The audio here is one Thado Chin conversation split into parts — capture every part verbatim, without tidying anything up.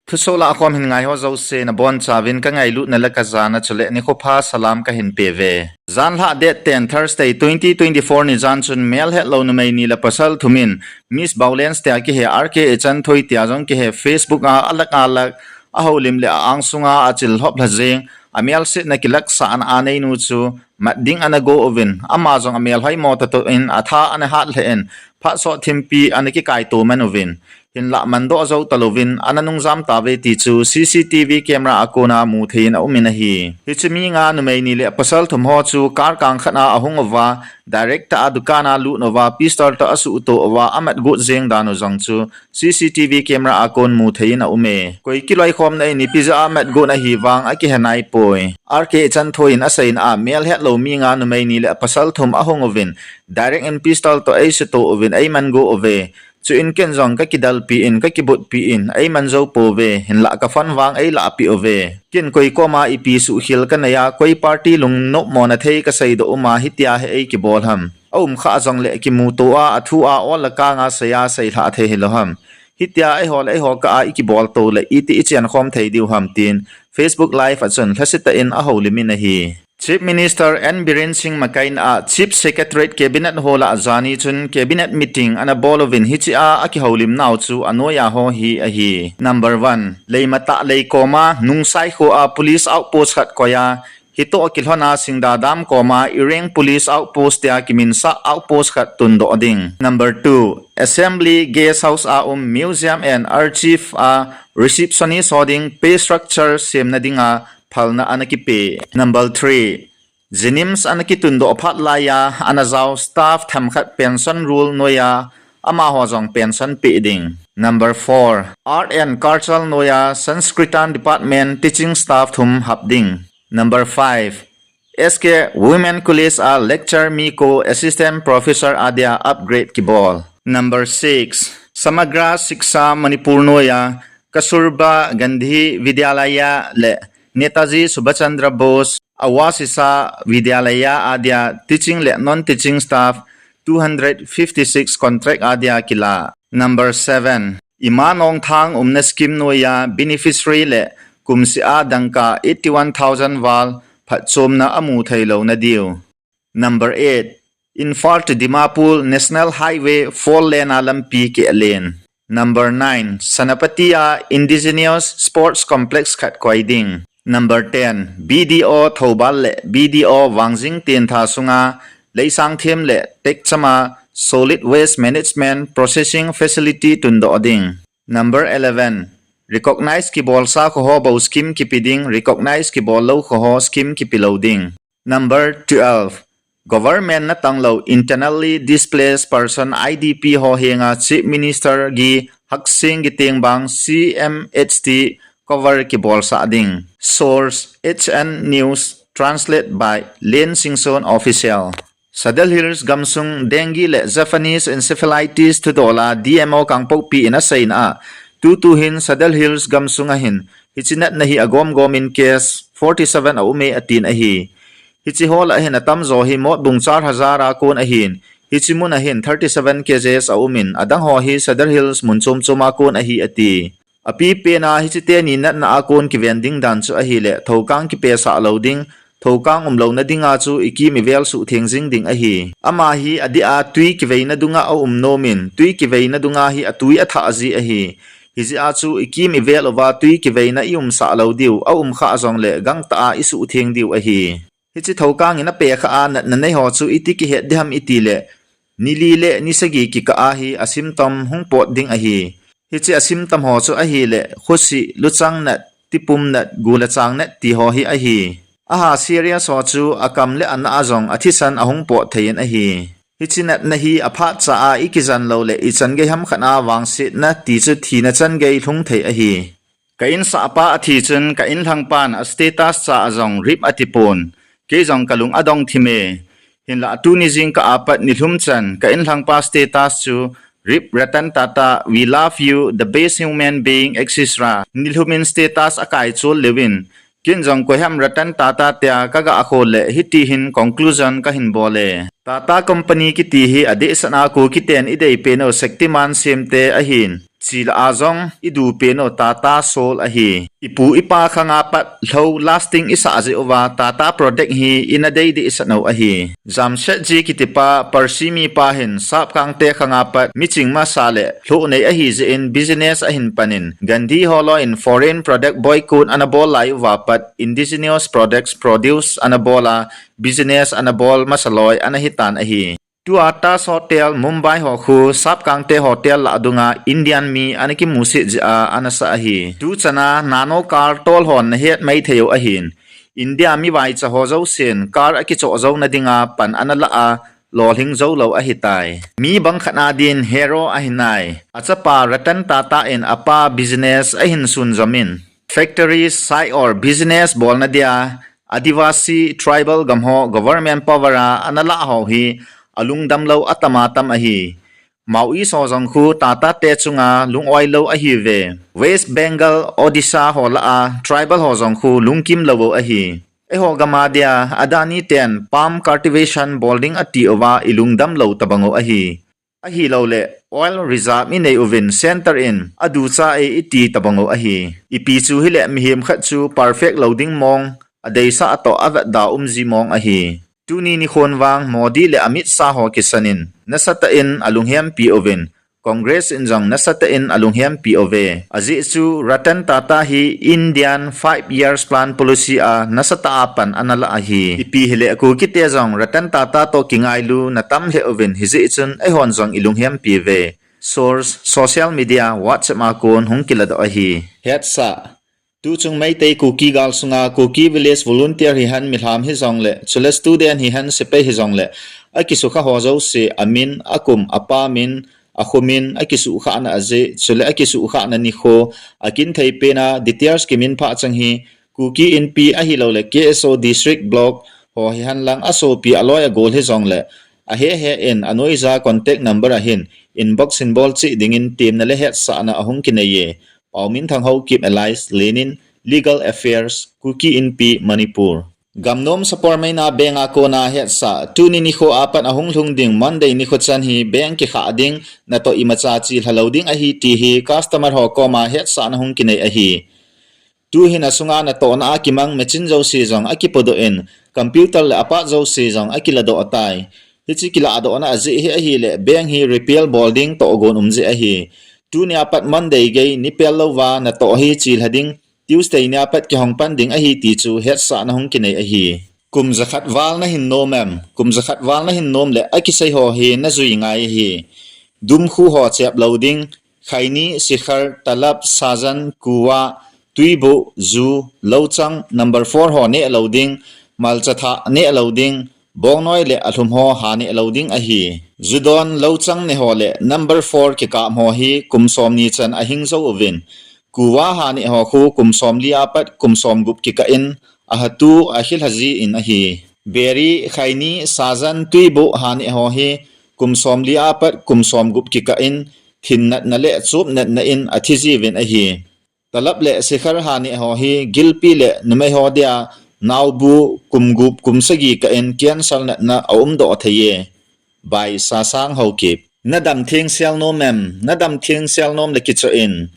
Thusoh lahkhom hin ngaiho jouse nabonchauvin kangailutna le kajana chule nikho pha salam kahin peuve. Janhi date ten Thursday twenty twenty-four nijan chun melhetlou numei ni le pasal thum in Miss Violence tia kihe R K Ichanthoi tia jong kihe Facebook a alak alak a houlim le a angsunga achil lhop lha jeng, amelsetna kilaksahna a neinu chu mat ding ana go uvin, ama jong amel hoimo tah toh in atha ana hat lheh in, phat sot thimpi ana kikaito man uvin, hinlah mandoh jou talouvin ana nungjam tauve ti chu C C T V camera a kona muthei in aum in ahi. Hiche mi nga numei ni le pasal thum ho chu car kang khat a ahung uva, direct a dukan a lut uva, pistol toh asuhto uva, amat got jeng dan u jong chu C C T V camera a kon muthei in aume. Koi kiloikhomna in ipi jeh a mat got ahi vang akihe naipoi. R K Ichanthoi in aseina a, melhetlou mi nga numei ni le pasal thum ahung uvin, direct in pistol toh eisuhto uvin, eiman go uve. Chuin ken jong kakidalpi in, kakibutpi in, eiman jou pouve, hinlah ka phone vang eilahpeh uve. Ken koi koma ipi suhkhel kanei a, koi party lungnopmona thei kaseidoh uma hitia hi eikibol ham. Aum khah jongle kimuto a, athu a, ol le kang a sei a, seilhah thei hilou ham. Hitia eiho le eiho kah a ikibol to le iti ichen khom thei diu ham tin Facebook Live a chun lhasetah in ahoulim in ahi. Chief Minister N Biren Singh makaina a Chief Secretariat Cabinet Hall a jani chun Cabinet meeting ana bol uvin hichea akihoulimnau chu anoiya ho hi ahi. Number one, Leimatah lei koma Nungsai kho a police outpost khat koiya, hitoh kilhona Singda Dam koma Ireng police outpost tia kiminsah outpost khat tundoh ding. Number two, Assembly Guest House a um Museum and Archive a receptionist ho ding pay structure semna dinga phalna ana kipe. Number three, JNIMS ana kitundoh phat laiya ana jao staff themkhat pension rule noiya amaho jong pension peh ding. Number four, Art and Culture noiya Sanskritan Department teaching staff thum hap ding. Number five, S K Women College a lecture mi ko assistant professor a dia upgrade kibol. Number six, Samagra Shiksha Manipur noiya Kasturba Gandhi Vidyalaya le Netaji Subhash Chandra Bose Awasisha Vidyalaya a dia teaching le non-teaching staff two hundred fifty-six contract a dia kila. Number seven, Ima Nongthang umna scheme noiya beneficiary le kumseh a dangka eighty-one thousand val phatchomna amu theilouna diu. Number eight, Imphal to Dimapur National Highway four lane a lampi kilen. Number nine, Senapati a Indigenous Sports Complex khat koi ding. Number ten, B D O Thoubal le B D O Vangjing tentha sunga Leisangthem le Tekcham a Solid Waste Management Processing Facility tundoh ding. Number eleven, Recognize kibolsa kho ho bou scheme kipe ding, recognize kibol lou kho ho scheme kipe lou ding. Number twelve, Government na tanglou Internally Displaced Person, I D P ho henga Chief Minister G Haksing kiteng bang C M H T cover kibolsah ding. Source, H N News, translate by Len Singson Official. Sadar Hills gamsung dengue le Japanese encephalitis thudola D M O Kangpokpi in aseina a, tutu hin Sadar Hills gamsung a hin hiche natna hi agomgom in case forty-seven aume atin ahi. Hiche ho lah a hin atamjo hi Motbung Char Hazar a kon ahin, hiche mun a hin thirty-seven cases aumin, adang ho hi Sadar Hills mun chom chom a kon ahi ati. Apipen a hiche teni natna a kon kiven ding dan chu ahile, thoukang kipesah lou ding, thoukang umlouna dinga chu ikim ivel suhtheng jing ding ahi. Ama hi adeh a tui kiveina dunga aum nomin, tui kiveina dunga hi atui athah ji ahi. Hijeh a chu ikim ivel uva tui kiveina iumsah lou diu, aum khah jongle gangtah a isuhtheng diu ahi. Hiche thoukang in apekhah a natna nei ho chu iti kihet diham itile, ni li le ni sagi kikah a hi asymptom hung pot ding ahi. Hiche asymptom ho chu ahile, khosih, luchang nat, tipum nat, gu le chang nat ti ho hi ahi. Aha serious ho chu akam le ana a jong athisan ahung pot thei in ahi. Hiche natna hi aphat cha a ikijan lou le ichan gei ham khat a vangsetna ti chu thina chan gei lhung thei ahi. Ka insahpa athi chun ka inlhangpan a status cha a jong rip atipon. Kei jong kalung adong thim e. Hinlah tuni jingkah a pat nilhum chan ka inlhangpa status chu rip Ratan Tata, we love you, the best human being, et cetera. Nilhum in status akai chul leuvin, ken jong koiham Ratan Tata tia kaga khol le hiti hin conclusion kahin bol e. Tata Company kiti hi adehset a Kuki ten ideipen u Shaktiman semte ahin. Chila a jong idu pen u Tata Soul ahi. Ipu ipa khanga pat lou lasting isah jeh uva Tata product hi ina dei deh isah u ahi. Jamsetji kitipa Parsi mipa hin Sapkangte khanga pat miching masa le lhoh nei ahi jeh in business ahin panin, Gandhi holoi in foreign product boycott ana bol lai uva pat indigenous products produce ana bol a business ana bol masa loi ana hitan ahi. Tua Taj Hotel Mumbai ho khu Sapkangte hotel lah dunga Indian mi ana kimusit jeh a ana sah ahi. Tuchana nano car tol hon nahet maithei u ahin, India mivaicha ho jousen car akichoh jouna dinga pan ana lah a, lolhing jou lou ahitai. Mi bang khat a din hero ahinai. Achapa Ratan Tata in apa business ahin sunjom in, factory site or business bolna dia Adivasi tribal gam ho government power a ana lah ho hi alungdam lou atam atam ahi. Maoist ho jong khu Tata te chunga lung-oi lou ahiuve. West Bengal, Odisha ho lah a tribal ho jong khu lungkim lou u ahi. Eiho gam a dia Adani ten palm cultivation bol ding ati uva ilungdam lou tabang u ahi. Ahilouleh oil reserve inei uvin center in aducha e iti tabang u ahi. Ipi chu hileh mihem khat chu perfect lou ding mong, adeisah toh avetda umji mong ahi. Tuni nikhon vang Modi le Amit Shah ho kisan in nasatah in alunghempi uvin, Congress in jong nasatah in alunghempi uve. Ajeh chu Ratan Tata hi Indian five years plan policy a nasatah a pan ana lah ahi. Ipi hileh Kukite jong Ratan Tata toh kingailuna tam lheh uvin hijeh chun eihon jong ilunghempi uve. Source, social media, WhatsApp a kon hung kiladoh ahi. Hetsah. Tuchung Meitei Kuki gal sunga Kuki Village Volunteer hihen milham hijongle, chule student hihen sepai hijongle, akisukha ho jouse, amin, akum, apa min, akhomin, akisuhkhahna ajeh, chule akisuhkhahna nikho, akinthei pena, details kiminphah chang hi, Kuki Inpi ahilouleh K S O District Block ho hihen lang asopi aloi agol hijongle, ahehe in anoija contact number ahin, inbox in bol cheh dingin temna le hetsahna ahung kinei e. Pauminthang Haokip alias Lenin, Legal Affairs, Kuki Inpi, Manipur. Gamnom Sapormeina Bank a kona hetsah, tuni nikho apat ahung lhung ding Monday nikho chan hi bank kikhah ding, natoh imacha chelha lou ding ahi ti hi customer ho koma hetsahna hung kinei ahi. Tuhin asunga natohna a kimang machine jouse jong akipodoh in, computer le apart jouse jong akiladoh atai. Hiche kilahdohna ajeh hi ahileh bank hi repair bol ding tohgon um jeh ahi. Tunia pat Monday gei nipel louva natoh hi chelha ding, Tuesday nia pat kihong pan ding ahi ti chu hetsahna hung kinei ahi. Kum jakhat val nahin nom em? Kum jakhat val nahin nom leh akisei ho hi najui ngai ahi. Dumkhu ho chep lou ding, Khaini, Sikhar, Talab, Sajan, Kuwa, Tuibuh, Ju, Louchang, number four ho neh lou ding, Malchatha neh lou ding, Bongnoi le alhum ho ha neh lou ding ahi. Judon, Louchang neh ho le number four kikap ho hi kum somni chan ahing jou uvin, Kuwa ha neh ho khu kum somli apat kum somgup kikah in, ahatu ahilha jin ahi. Beri, Khaini, Sajan, Tuibuh ha neh ho hi kum somli apat kum somgup kikah in, thin natna le chup natna in athi jiuvin ahi. Talab le Sikhar ha neh ho hi gilpi le numei ho dia naobu kum gup kum sagi kah in cancer natna aumdoh thei e. By Sasang Haokip. Nadam thengsel nom em? Nadam thengsel nom le kichoh in.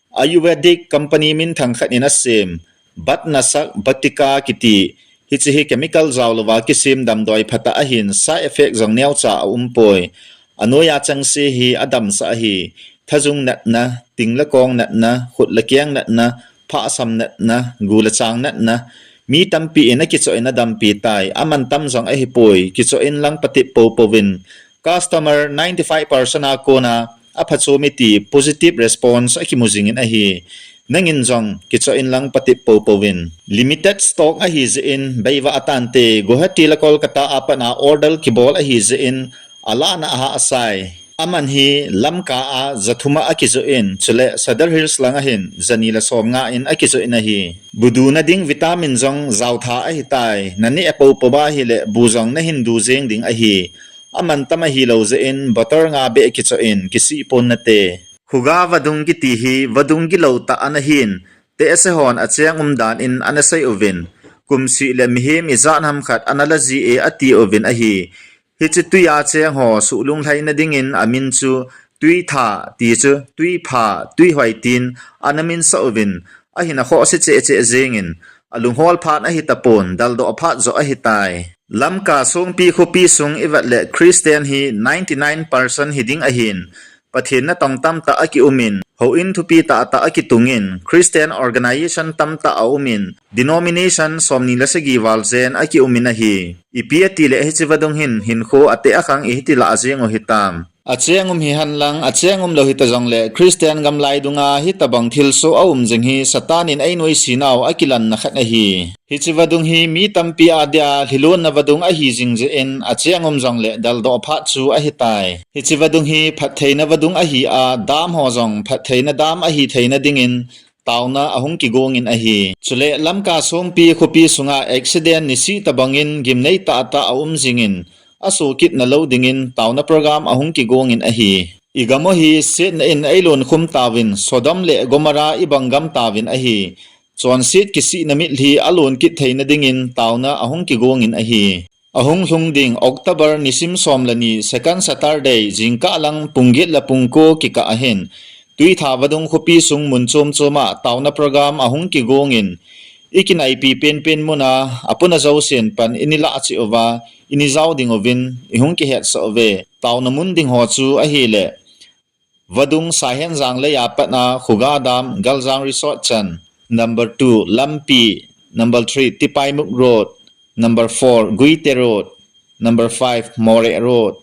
Ayurvedic company minthang khat in asem, Batnasak Batika kiti, hiche hi chemical jao louva kisem damdoi phatah ahin, side effect jong neocha aumpoi. Anoiya chengse hi adamsah ahi. Thajung natna, ting le kong natna, khut le keng natna, phahsam natna, gu le chang natna, mi tampi in akichoh in adampi tai. Aman tam jong ahipoi, kichoh in lang patep poupou vin. Customer ninety five percent a kona aphachom e ti positive response akimu jingin ahi. Nangin jong kichoh in lang patep poupou vin. Limited stock ahi jeh in beivah atante, Guwahati le Kolkata a pat a order kibol ahi jeh in alahna ahahsa e. Aman hi Lamka a jathum a akijoh in, chule Sadar Hills lang ahin jani le somnga in akijoh in ahi. Bu duna ding vitamin jong jaotha ahitai, naneh poupou ahile bu jong nahin du jeng ding ahi. Aman tam ahilou jeh in bottle nga beh kichoh in kisih pon nate. Khuga vadung kiti hi vadung gilou tah ana hin, tehse hon acheng umdan in ana sei uvin, kumseh le mihem ijat ham khat ana la ji e ati uvin ahi. Hiche tui a cheng ho suhlunglhaina dingin amin chu Tuitha ti chu Tuipha, Tuihoi tin ana minsah uvin, ahin akhoh se cheh cheh jengin, alunghol phat ahi tapon, daldoh phat joh ahi tai. Lamka Songpi khopi sung ivet le Christian hi ninety nine percent hi ding ahin, Pathen natong tamtah aki umin, houin thupi tahtah aki tungin, Christian organization tamtah a umin, denomination somni le sagi val jen aki umin ahi. Ipi ati le hiche vadung hin, hinkho ateh akhang ihiti lah a jeng u hitam. Acheng um hihen lang, acheng um lou hita jongle, Christian gamlai dunga hitabang thilsoh a um jing hi, Satan in ei noise nau akilanna khat ahi. Hiche vadung hi mi tampi a dia lhilonna vadung ahi jing jeh in, acheng um jongle daldoh phat chu ahi tai. Hiche vadung hi phattheina vadung ahi a, dam ho jong phattheina dam ahi theina dingin taona ahung kigongin ahi. Chule Lamka Songpi khopi sunga accident nisih tabangin gimnei tahtah a um jingin, asoh kitna lou dingin taona program ahung kigongin ahi. Igam u hi setna in eilon khum tauvin, Sodom le Gomorrah ibang gam tauvin ahi. Chonset kisihna mitlhi alon kit theina dingin taona ahung kigongin ahi. Ahung lhung ding October nisim som le ni, second Saturday, jingkah lang pung get le pung ko kikah ahin, Tuitha vadung khopi sung mun chom chom a taona program ahung kigongin, ikinaipi penpen muna apuna jousen pan ini lah cheh uva, ini jao ding uvin ihung kihetsah uve. Taona mun ding ho chu ahile, vadung Saihenjang lei a pat a Khuga Dam, Galjang Resort chan. Number two, Lampi. Number three, Tipaimukh Road. Number four, Guite Road. Number five, Moreh Road.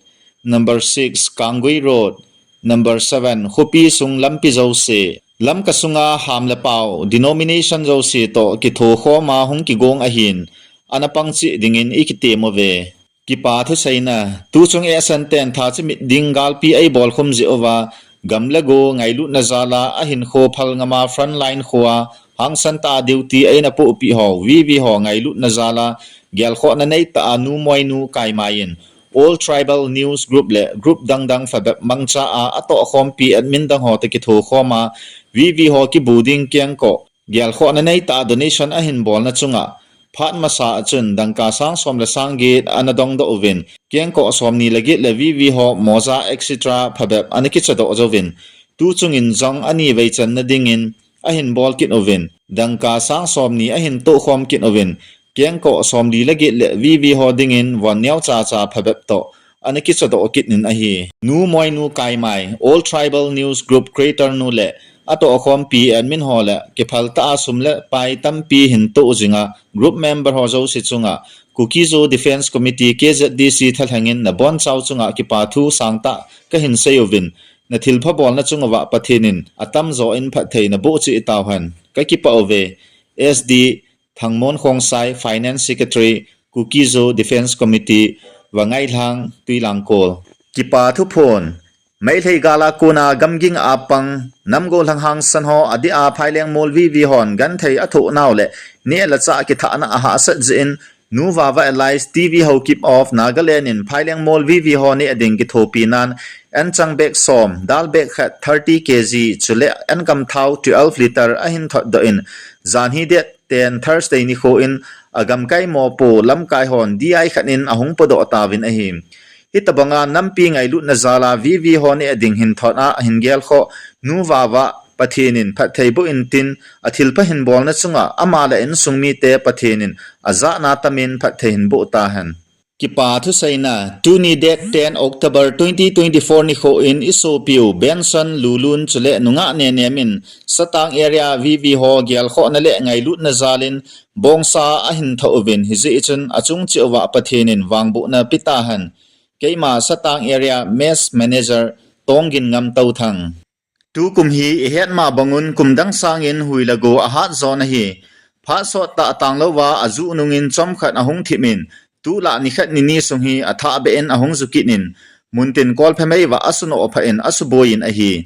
Number six, Kanggui Road. Number seven, khopi sung lampi jouse. Lamka sunga ham le pao, denomination jouse toh kithokhom a hung kigong ahin, ana pang cheh dingin ikitem uve. Kipa thuseina, tuchung eisan ten tha chimit ding galpi eibol khum jeh uva, gam le go ngailutna jal a ahinkho phal ngam a frontline khoa hangsan tah a duty eina pohpeh ho, V V ho ngailutna jal a, gelkhohna neitah a Nu Moinu Kaimai in, All Tribal News Group le group dangdang phabep mangcha a atohkhompi admin dang ho toh kithokhom a, V V ho kibu ding kengkoh, gelkhohna neitah a donation ahin bolna chunga, phat masa a chun dangka sang som le sang get ana dongdoh uvin, kengkoh somni le get le V V ho, moja, et cetera phabep ana kichodoh jouvin, tuchungin jong ani vei channa dingin ahin bol kit uvin, dangka sang somni ahin tohkhom kit uvin, kengkoh somli le get le V V ho dingin von neocha cha phabep toh ana kichodoh kit in ahi. Nu Moinu Kaimai, All Tribal News Group creator nu le atohkhompi admin ho le kiphal tah a sum le pai tampi hin toh jinga group member ho jouse chunga Kuki-Zo Defence Committee, K Z D C thalhengin nabonchau chunga kipa thu sangtah kahin sei uvin, nathilpha bolna chung uva Pathen in atamjo in phatthei naboh cheh tauhen. Kakipah uve. S D Thangmon Khongsai, Finance Secretary, Kuki-Zo Defence Committee, Vangailhang, Tuilangkol. Kipa thuphon. Meitei gal a kona gamging a pang, namgolhang hangsan ho adeh a Phaileng Mol V V hon genthei athoh nau le neh le chah kithahna ahahsat jeh in, Nu Vava Alive T V Haokip of Nagaland in Phaileng Mol V V ho neh ding kithopi nan, anchang bag som, dal bag khat thirty K G, chule ankam thao twelve litre ahin thotdoh in, janhi date ten Thursday nikho in agamkai mopo lamkai hon D I khat in ahung podoh tauvin ahi. Hitabanga nampi ngailutna jal a V V ho neh ding hin thot a ahin gelkhoh Nu Vava, Pathen in phatthei boh intin, athilpha hin bolna chunga ama le insung mite Pathen in ajahna tamin phatthei hin boh tahen. Kipa thuseina, tuni date ten October twenty twenty-four nikho in isopiu Benson Lulun chule nungah Nenem in Satang area V V ho gelkhohna le ngailutna jal in bongsa ahin thoh uvin, hijeh chun achung cheh uva Pathen in vangbohna pe tahen. Keima Satang area Mess Manager Tonggin Ngamtouthang. Tukum hi ihet ma bangun kum dang sangin hui le go ahat jon ahi. Phat sot tah tanglouva ajuh nungin chomkhat ahung thip in, tulai nikhat nini sung hi athah beh in ahung ju kit in, muntin kolphe meiva asunoh phah in asuboi in ahi.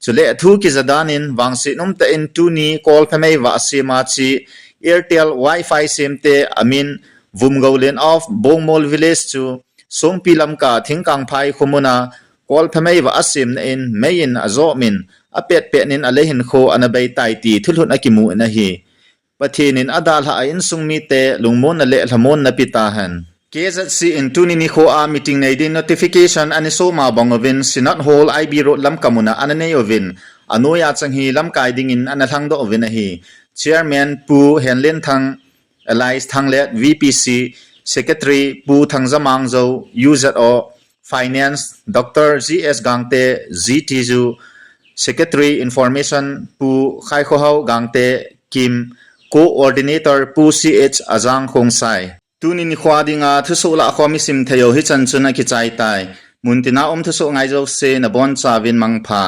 Chule thu kija dan in vangset umtah in tuni kolphe meiva asem a che Airtel Wi-Fi semte amin Vumgoulen of Bongmol Village chu Songpi Lamka Thingkangphai khomun a kolphe meiva asemna in mei in ajoh in apetpet in alei hinkho ana bei tai ti thulhut akimu in ahi. Pathen in adalhah a insung mite lungmonna le lhamonna pe tahen. K Z C in tuni nikho a meeting nei din notification ana som a bang uvin Synod Hall I B Road lamkam un ana nei uvin, anoiya chang hi lamkai dingin ana lhangdoh uvin ahi. Chairman Pu Henlenthang alias Thanglet, V P C, Secretary Pu Thangjamang Zou, U Z O, Finance Doctor G S Gangte, G T U, Secretary Information Pu Khaikhohao Gangte Kim, Coordinator Pu C H Ajang Khongsai. Tuni nikho dinga thusoh lahkhom isim thei u hichan chun akichai tai. Muntina um thusoh ngai jouse nabonchauvin mangpha.